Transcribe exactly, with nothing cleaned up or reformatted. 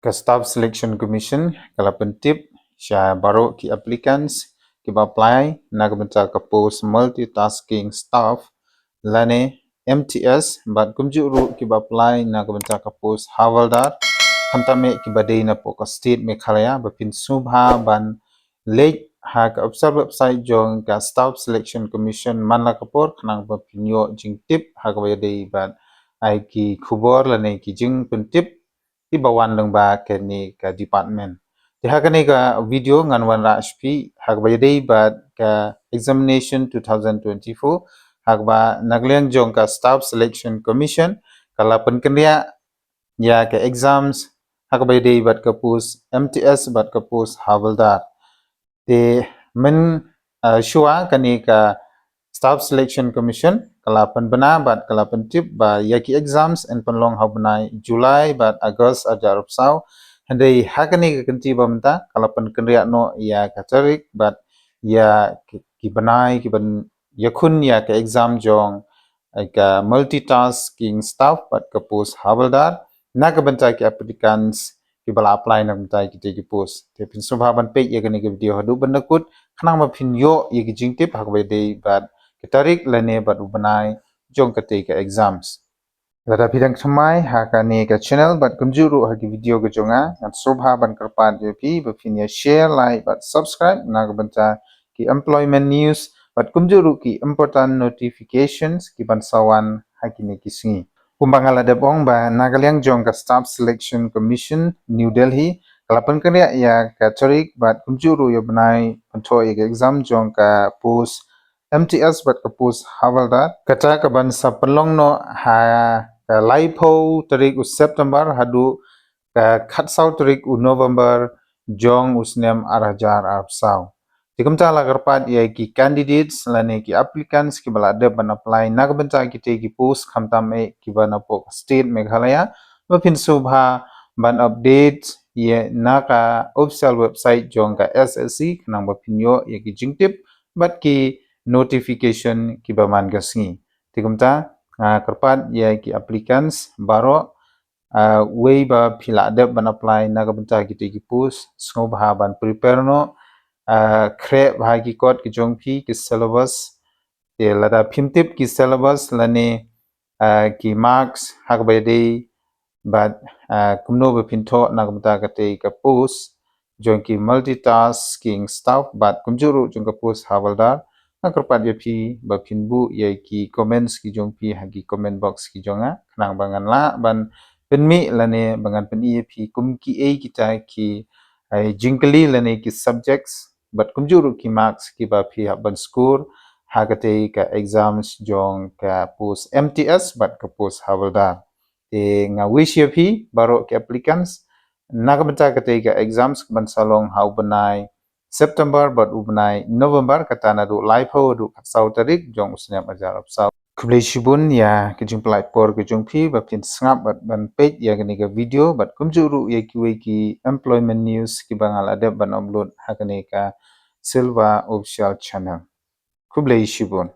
Ka Staff Selection Commission ka la pyntip sha baroh ki applicants kiba apply na ka bynta ka post multitasking staff lane M T S bad kumjuh ruh kiba apply na ka bynta ka post Havildar, khamtam eh kiba dei napoh ka state Meghalaya, ba phin sngewbha ban leit ha ka official website jong ka Staff Selection Commission man la ka por khnang ba phin ïoh jingtip ha kaba ïadei bad ai ki khubor lane ki jingpyntip kiba wan lyngba kane ka department. Te ha kane ka video ngan wanrah sha phi ha kaba ïadei bad ka examination two thousand twenty-four ha kaba na ka liang jong ka Staff Selection Commission ka la pynkynriah ïa ka exams ha kaba ïadei bad ka post M T S bad ka post Havildar. Te mynshwa kane ka Staff Selection Commission ka la pynbna bad ka la pyntip ba ïa ki exams yn pynlong ha u bnai July bad August ar hajar arphew saw. Hynrei ha kane ka kynti ba mynta ka la pynkynriah noh ïa ka tarik bad ïa ki, ki bnai kiban ïakhun ïa ka exam jong ka multitasking staff bad ka post Havildar na ka bynta ki applicants kiba la apply na ka bynta kita ki post. Te phin sngewbha ban peit ïa kane ka video haduh ban da kut khnang ba phin ïoh ïa ki jingtip ha kaba ïadei bad ka tarik lane bad u bnai jong kata ka exams. Lada phi dang thymmai ha kane ka channel bad kumjuh ruh ha ki video ka jong nga, ngan sngewbha ban kyrpad ïa phi ba phin ïa share, like bad subscribe na ka bynta ki employment news bad kumjuh ruh ki important notifications kiban sa wan ha kine ki sngi. Kumba nga la dep ong ba na ka liang jong ka Staff Selection Commission New Delhi ka la pynkynriah ïa ka tarik bad kumjuh ruh ïa u bnai pynthoh ïa ka exam jong ka post M T S bad ka post Havildar. Kata kaban sa pynlong noh ha ka laiphew tarik u September haduh ka khatsaw tarik u November jong u snem ar hajar arphew saw. Te kumta la kyrpad ïa ki candidates lane ki applicants kiba la dep ban apply na ka bynta kita ki post khamtam eh kiba napoh ka state Meghalaya ba phin sngewbha ban update ïa na ka official website jong ka S S C khnang ba phin ïoh ïa ki jingtip bad ki notification kiba man ka sngi. Te kumta nga kyrpad ïa ki applicants baroh, ah, wei ba phi la dep ban apply na ka bynta kita ki post, sngewbha ban prepare noh, ah, khreh bha ki kot ki jong phi, ki syllabus. Te lada phim tip ki syllabus lane, ah, ki marks ha kaba ïadei bad, ah, kumno ba phin thoh na ka bynta kata ka post jong ki multitasking staff bad kumjuh ruh jong ka post Havildar, nga kyrpad ïa phi ba phin buh ïa ki comments ki jong phi ha ki comment box ki jong nga khnang ba ngan lah ban pynmih lane ba ngan pyni ïa phi kum kiei kita ki, eh, jingkylli lane ki subjects bad kumjuh ruh ki marks kiba phi hap ban score ha kata ka exams jong ka post M T S bad ka post Havildar. Te nga wish ïa phi baroh ki applicants na ka bynta kata ka exams kaban sa long ha u bnai September bad u bnai November, kata naduh laiphew haduh khatsaw tarik jong u snem ar hajar arphew saw. Khublei shibun ïa ka jingpynlait por ka jong phi ba phin sngap bad ban peit ïa kane ka video bad kumjuh ruh ïa kiwei ki employment news kiba nga la dep ban upload ha kane ka Silva Official Channel. Khublei shibun.